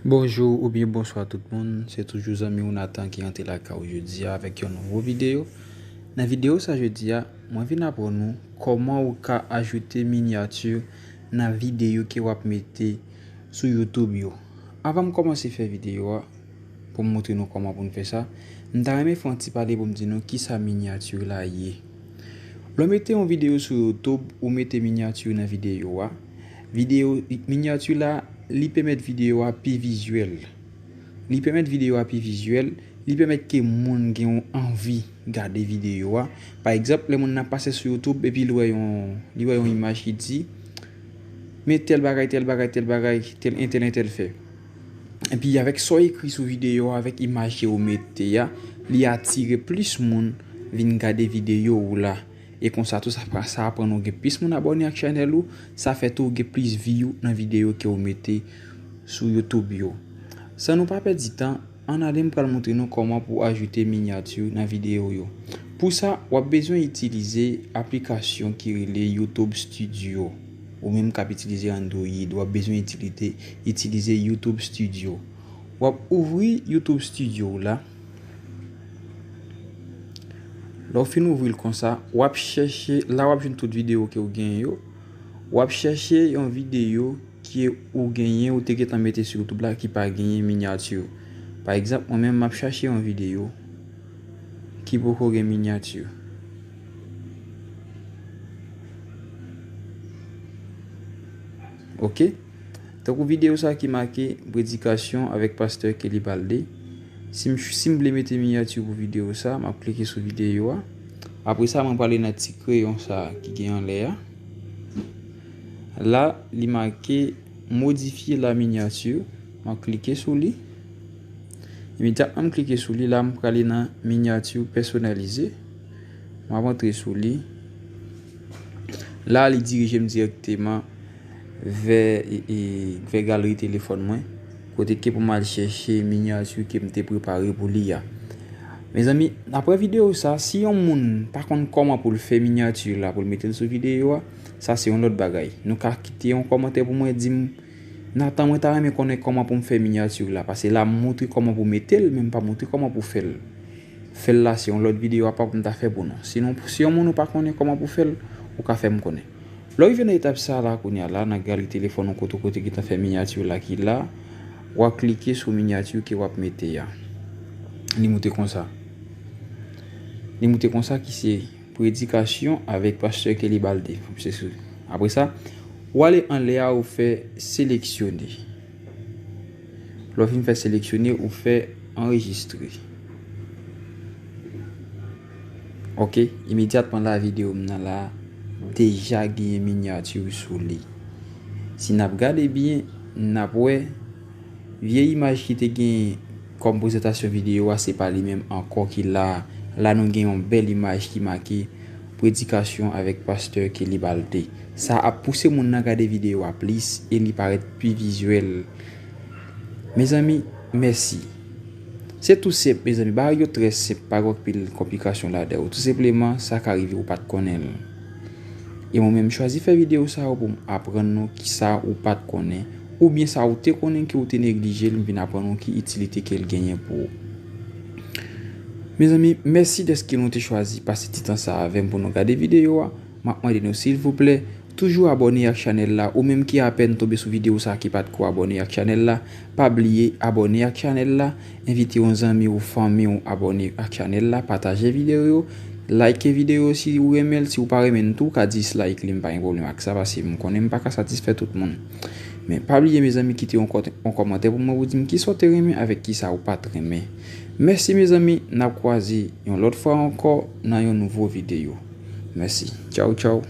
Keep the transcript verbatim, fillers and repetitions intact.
Bonjou oubyen bonswa tout moun, se toujou zanmi w Nathan ki rantre lakay ou jodi a avèk yon nouvo videyo. Nan videyo sa jodi a, mwen vin aprann ou kòman ou ka ajoute minyati nan videyo ke w ap mete sou YouTube yo. Anvan m kòmanse fè videyo a, pou m montre nou kòman pou n fè sa, m ta renmen fè yon ti pale pou m di nou kisa minyati la ye. Lè w mete yon videyo sou YouTube, ou mete minyati nan videyo a. Videyo, minyati la, li pèmèt videyo a pi vizyèl. Li pèmèt videyo a pi vizyèl, li pèmèt ke moun gen yon anvi gade videyo a. Pa egzanp, lè moun nan pase sou YouTube epi li wè yon, li wè yon imaj ki di, men tèl bagay, tèl bagay, tèl bagay, tèl entèl, entèl fè. Epi avèk sa w ekri sou videyo a, avèk imaj ke ou mete a, li atire plis moun vin gade videyo ou la. E konsa tou, sa, sa aprann ou gen plis moun abòne ak chanèl ou, sa fè tou ou gen plis view nan videyo ke ou mete sou YouTube yo. San nou pa pèdi tan, ann ale m pral montre nou kòman pou ajoute minyati nan videyo yo. Pou sa, w ap bezwen itilize aplikasyon ki rele YouTube Studio. Ou menm k ap itilize Android, w ap bezwen itilize, itilize YouTube Studio. W ap ouvri YouTube Studio w la. Lè w fin ouvri l konsa, w ap chèche, la w ap jwenn tout videyo ke w genyen yo. W ap chèche yon videyo ke ou genyen, ou te gentan mete sou YouTube la ki pa genyen minyati. Pa egzanp, mwen menm m ap chache yon videyo ki poko gen minyati. Ok? Tankou videyo sa ki make predikasyon avèk pastè Kelly Baldé. Si m, si m vle mete minyati pou videyo sa, m ap klike sou videyo a. Apre sa, mwen prale nan ti kreyon sa ki gen anlè a. La, li make modifye la minyati. M ap klike sou li. Imedyatman m klike sou li, la m prale nan minyati pèsonalize. M ap antre sou li. La, li dirije m dirèkteman vè, e, e, vè galri telefòn mwen, kote ke pou m al chèche minyati ke m te prepare pou li a. Mezanmi, apre videyo sa, si yon moun pa konn kòman pou l fè minyati la, pou l mete l sou videyo a, sa se yon lòt bagay. Nou ka kite yon kòmantè pou mwen, di m, Nathan, mwen ta renmen konnen kòman pou m fè minyati la, paske la m montre kòman pou mete l, men m pa montre kòman pou fè l. Fè l la se yon lòt videyo apa pou m ta fè pou nou. Sinon, si yon moun ou pa konnen kòman pou fè l, ou ka fè m konnen. Lè w rive nan etap sa la, kounye a la, nan galri telefòn ou kote, kote ki ta fè minyati la ki la, w ap klike sou minyati ke w ap mete a. Li moute konsa. Li moute konsa ki se predikasyon avèk pastè Kelly Baldé. Se sou. Apre sa, w ale anlè a, ou fè seleksyone. Lè w fin fè seleksyone, ou fè anrejistre. Ok, imedyatman la, videyo m nan la deja genyen minyati sou li. Si n ap gade byen, n ap wè vye imaj ki te gen kòm prezantasyon videyo a, se pa li menm ankò ki la. La, nou gen yon bèl imaj ki make predikasyon avèk pastè Kelly Baldé. Sa ap pouse moun nan gade videyo a plis e li parèt pi vizyèl. Mezanmi, mèsi. Se tou senp, mezanmi. Bagay yo trè senp, pa gen anpil konplikasyon ladan yo. Tou senpleman, sa ka rive ou pa t konnen l. E mwen menm, m chwazi fè videyo sa yo pou m aprann nou kisa ou pa t konnen, oubyen sa ou te konnen ke ou te neglije l, m vin aprann ou ki itilite ke l genyen pou ou. Mezanmi, mèsi dèske nou te chwazi pase ti tan sa avè m pou nou gade videyo a. M ap mande nou, silvouplè, toujou abòne ak chanèl la. Ou menm ki apèn tonbe sou videyo sa ki pa t ko abòne ak chanèl la, pa bliye abòne ak chanèl la. Envite yon zanmi ou fanmi w abòne ak chanèl la, pataje videyo yo, like videyo si ou renmen l, si ou pa renmen l tou, ou ka dislike li, m pa gen pwoblèm ak sa, paske m konnen m pa ka satisfè tout moun. Men pa bliye, mezanmi, kite yon kò-, yon kòmantè pou mwen, pou di m kisa w te renmen avèk kisa ou pa t renmen. Mèsi, mezanmi, n ap kwaze yon lòt fwa ankò nan yon nouvo videyo. Mèsi. Tchaw, tchaw.